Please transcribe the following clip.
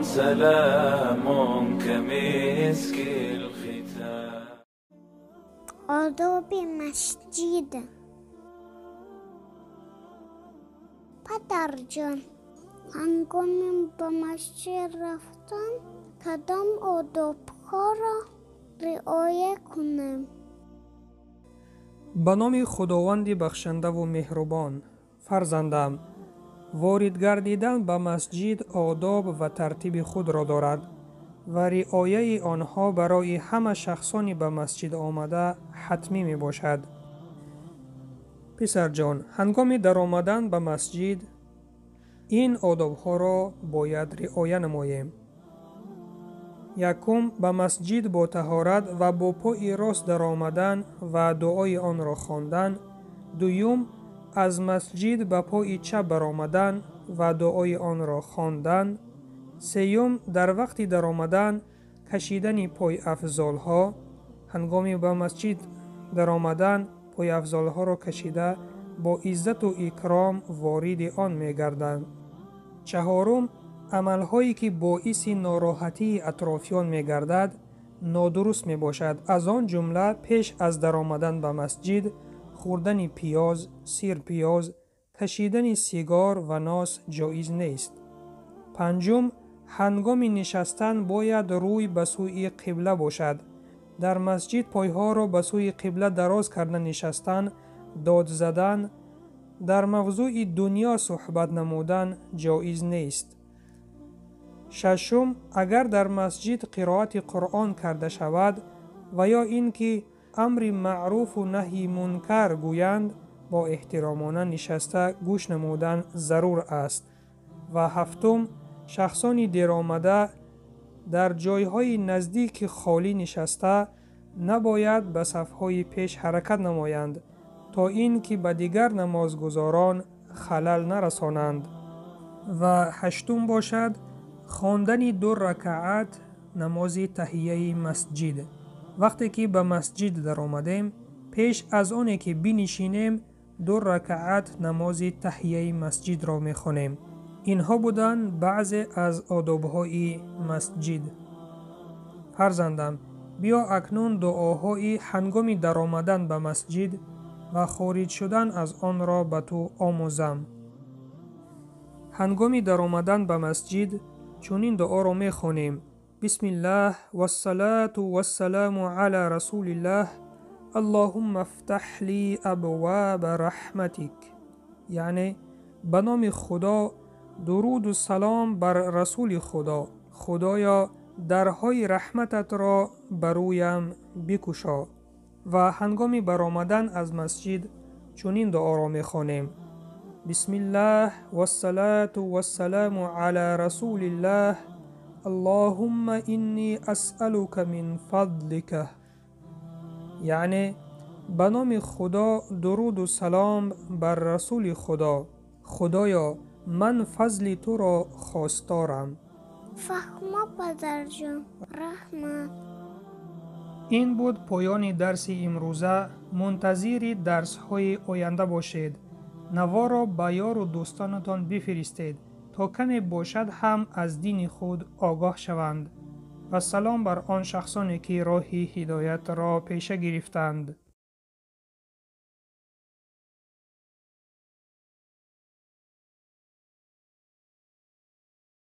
سلام كمسك الختام. آداب مسجد. падарҷон, ҳангоми ба масҷид рафтан кадом одобҳоро риоя кунем? Ба номи Худованди бахшандаву меҳрубон. Фарзандам, ворид гардидан ба масҷид одоб ва тартиби худро дорад ва риояи онҳо барои ҳама шахсони ба масҷид омада ҳатмӣ мебошад. Писарҷон, ҳангоми даромадан ба масҷид ин одобҳоро бояд риоя намоем. Якум, ба масҷид бо таҳорат ва бо пои рост даромадан ва дуои онро хондан. Дуюм, аз масҷид ба пои чап баромадан ва дуои онро хондан. Сеюм, дар вақти даромадан кашидани пойафзолҳо. Ҳангоми ба масҷид даромадан пойафзолҳоро кашида бо иззату икром вориди он мегарданд. Чаҳорум, амалҳое ки боиси нороҳатии атрофиён мегардад, нодуруст мебошад. Аз он ҷумла пеш аз даромадан ба масҷид хӯрдани пиёз, сирпиёз, кашидани сигор ва нос ҷоиз нест. Панҷум, ҳангоми нишастан бояд рӯй ба сӯи қибла бошад. Дар масҷид пойҳоро ба сӯи қибла дароз карда нишастан, дод задан, дар мавзӯи дунё суҳбат намудан ҷоиз нест. Шашум, агар дар масҷид қироати Қуръон карда шавад ва ё ин ки амри маъруфу наҳйи мункар гӯянд, бо эҳтиромона нишаста гӯш намудан зарур аст. Ва ҳафтум, шахсони деромада дар ҷойҳои наздики холӣ нишаста набояд ба сафҳои пеш ҳаракат намоянд, то ин ки ба дигар намозгузорон халал нарасонанд. Ва ҳаштум бошад хондани 2 ракаат намози таҳияи масҷид. Вақте ки ба масҷид даромадем, пеш аз оне ки бинишинем, 2 ракаат намози таҳияи масҷидро мехонем. Инҳо буданд баъзе аз одобҳои масҷид. Фарзандам, биё акнун дуоҳои ҳангоми даромадан ба масҷид ва хориҷ шудан аз онро ба ту омӯзам. Ҳангоми даромадан ба масҷид чунин дуоро мехонем: Бисмиллаҳ вассалату вассаламу ала расулиллаҳ, Аллоҳумма фтаҳ ли абваба раҳматик. Яъне ба номи Худо, дуруду салом бар расули Худо, Худоё дарҳои раҳмататро ба рӯям бикушо. Ва ҳангоми баромадан аз масҷид чунин дуоро мехонем: Бисмиллаҳ вассалату вассаламу ала расулиллаҳ, Аллоҳумма инни асъалука мин фадлика. Яъне ба номи Худо, дуруду салом бар расули Худо, Худоё ман фазли туро хосторам. Фаҳмо падарҷон, раҳмат. Ин буд поёни дарси имрӯза. Мунтазири дарсҳои оянда бошед. Наворо ба ёру дӯстонатон бифиристед, то каме бошад ҳам аз дини худ огоҳ шаванд. Ва салом бар он шахсоне ки роҳи ҳидоятро пеша гирифтанд.